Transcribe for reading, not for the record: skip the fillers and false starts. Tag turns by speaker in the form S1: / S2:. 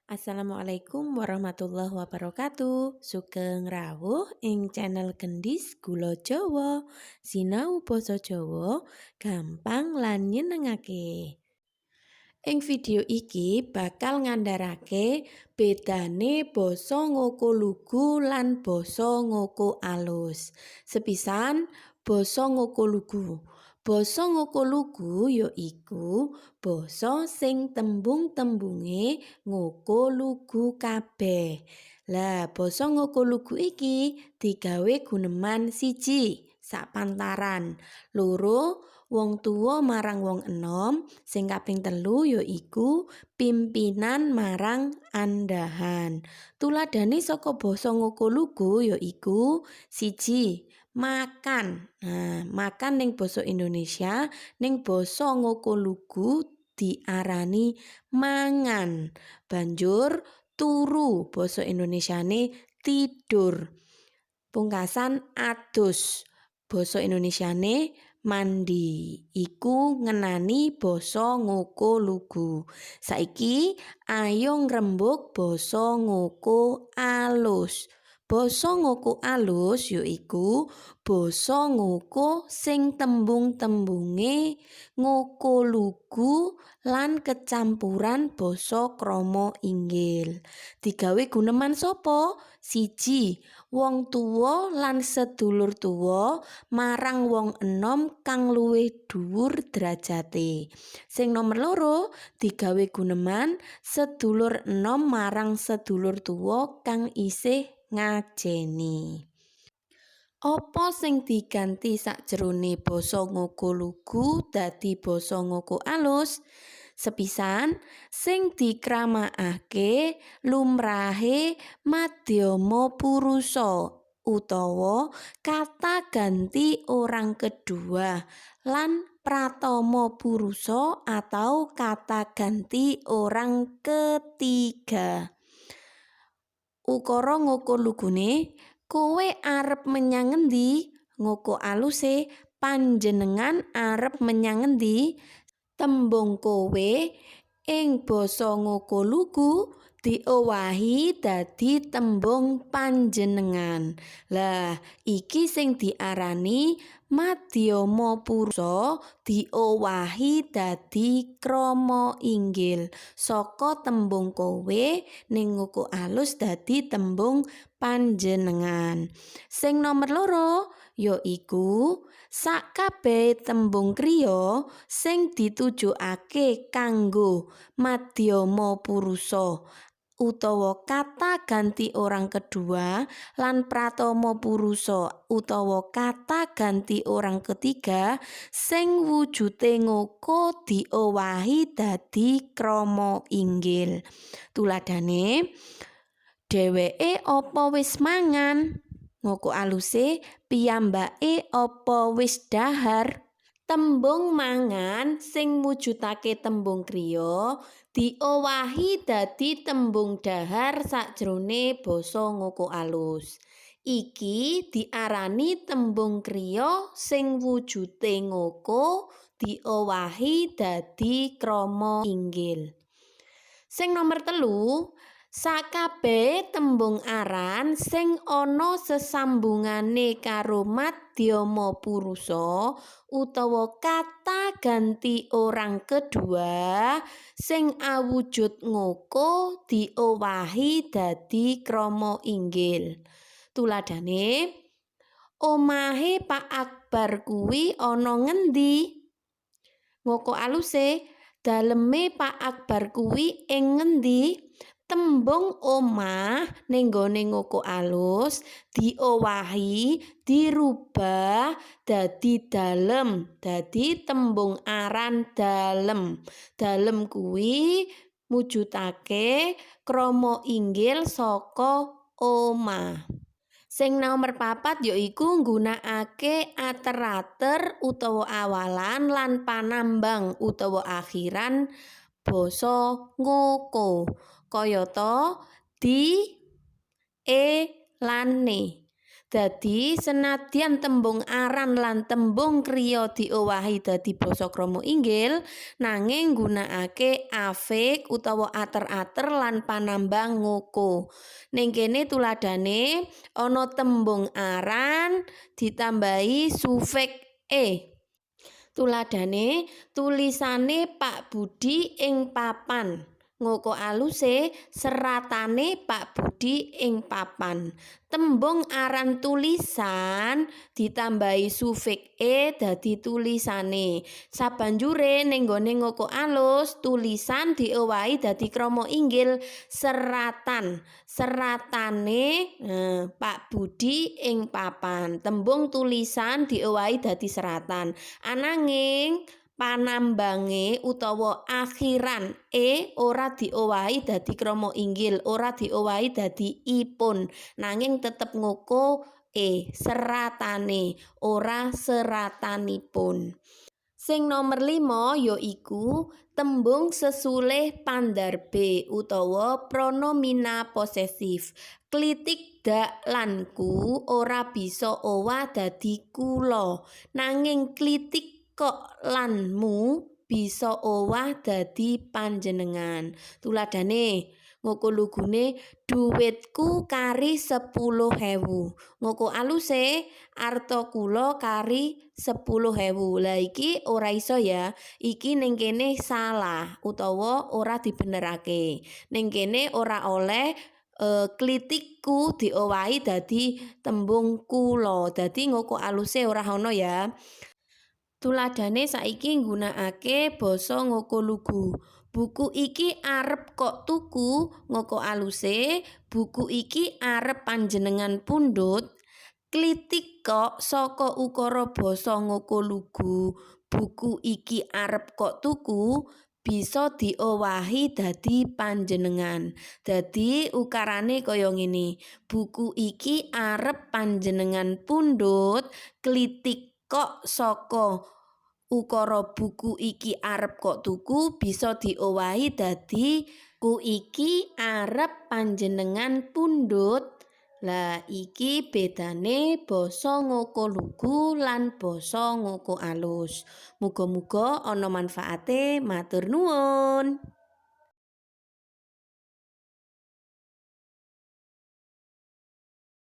S1: Assalamualaikum warahmatullahi wabarakatuh. Sugeng rawuh ing channel Gendis Gula Jawa. Sinau basa Jawa gampang lan nyenengake. Ing video iki bakal ngandharake bedane basa ngoko lugu lan basa ngoko alus. Sepisan, basa ngoko lugu. Basa ngoko lugu yaiku basa sing tembung-tembunge ngoko lugu kabeh. Lah, basa ngoko lugu iki digawe guneman siji, sapantaran, loro, wong tuwa marang wong enom, sing kaping telu yaiku pimpinan marang andhahan. Tuladhane saka basa ngoko lugu yaiku siji, makan. Nah, makan ning basa Indonesia ning basa ngoko lugu diarani mangan. Banjur turu, basa Indonesiane tidur. Pungkasan adus, basa Indonesiane mandi. Iku ngenani basa ngoko lugu. Saiki ayo ngrembug basa ngoko alus. Basa ngoko alus yaiku basa ngoko sing tembung-tembunge ngoko lugu lan kecampuran basa krama inggil. Digawe guneman sapa? Siji, wong tuwa lan sedulur tuwa marang wong enom kang luwih dhuwur derajate. Sing nomer loro, digawe guneman sedulur enom marang sedulur tuwa kang isih ngajeni. Apa sing diganti sakjroning basa ngoko lugu dadi basa ngoko alus? Sepisan, sing dikramakake lumrahe madyama purusa utawa kata ganti orang kedua lan pratama purusa atau kata ganti orang ketiga. Ukara ngoko lugune, kowe arep menyang ngendi? Ngoko aluse, panjenengan arep menyang ngendi? Tembung kowe ing basa ngoko lugu diowahi dadi tembung panjenengan. Lah, iki sing diarani madyama purusa diowahi dadi krama inggil. Saka tembung kowe ning ngoko alus dadi tembung panjenengan. Sing nomer loro yaiku sakabehe tembung kriya sing ditujokake kanggo madyama purusa utawa kata ganti orang kedua lan pratama purusa utawa kata ganti orang ketiga sing wujude ngoko diowahi dadi krama inggil. Tuladhane, dheweke apa wis mangan? Ngoko aluse, piyambake apa wis dhahar? Tembung mangan sing mujudake tembung kriya diowahi dadi tembung dhahar sakjroning basa ngoko alus. Iki diarani tembung kriya sing wujude ngoko diowahi dadi krama inggil. Sing nomer telu, sakabehe tembung aran sing ana sesambungane karo madyama purusa utawa kata ganti orang kedua sing awujud ngoko diowahi dadi krama inggil. Tuladhane, omahe Pak Akbar kuwi ana ngendi? Ngoko aluse, daleme Pak Akbar kuwi ing ngendi? Tembung omah ning gone ngoko alus diowahi, dirubah dadi dalem, dadi tembung aran dalem. Dalem kuwi mujudake krama inggil saka omah. Sing nomer papat yaiku nggunakake ater-ater utawa awalan lan panambang utawa akhiran basa ngoko. Kayata di, e lan ne. Dadi senadyan tembung aran lan tembung kriya diowahi dadi basa krama inggil, nanging nggunakake afik utawa ater-ater lan panambang ngoko. Ning kene tuladhane ana tembung aran ditambahi sufik e. Tuladhane tulisane Pak Budi ing papan. Ngoko aluse seratane Pak Budi ing papan. Tembung aran tulisan ditambahi sufik e dadi tulisane. Sabanjure ning gone ngoko alus tulisan diowahi dadi krama inggil seratan. Seratane Pak Budi ing papan. Tembung tulisan diowahi dadi seratan. Ananging panambange utawa akhiran e ora diowahi dadi krama inggil, ora diowahi dadi ipun, nanging tetep ngoko e, seratane, ora seratanipun. Sing nomer 5 yaiku tembung sesulih pandarbe utawa pronomina posesif. Klitik dak lan ku ora bisa owah dadi kula, nanging klitik kok lan mu bisa owah dadi panjenengan. Tuladhane ngoko lugune dhuwitku kari 10.000. Ngoko aluse arta kula kari 10.000. Lah iki ora iso ya. Iki ning kene salah utawa ora dibenerake. Ning kene ora oleh klitikku diowahi dadi tembung kula. Dadi ngoko aluse ora ana ya. Tuladhane saiki nggunakake basa ngoko lugu. Buku iki arep kok tuku, ngoko aluse buku iki arep panjenengan pundhut. Klitik kok saka ukara basa ngoko lugu, buku iki arep kok tuku bisa diowahi dadi panjenengan. Dadi ukarane kaya ngene. Buku iki arep panjenengan pundhut, klitik kok saka ukara buku iki arep kok tuku bisa diowahi dadi ku iki arep panjenengan pundhut. Lah iki bedane basa ngoko lugu lan basa ngoko alus. Muga-muga ana manfaate. Matur nuwun.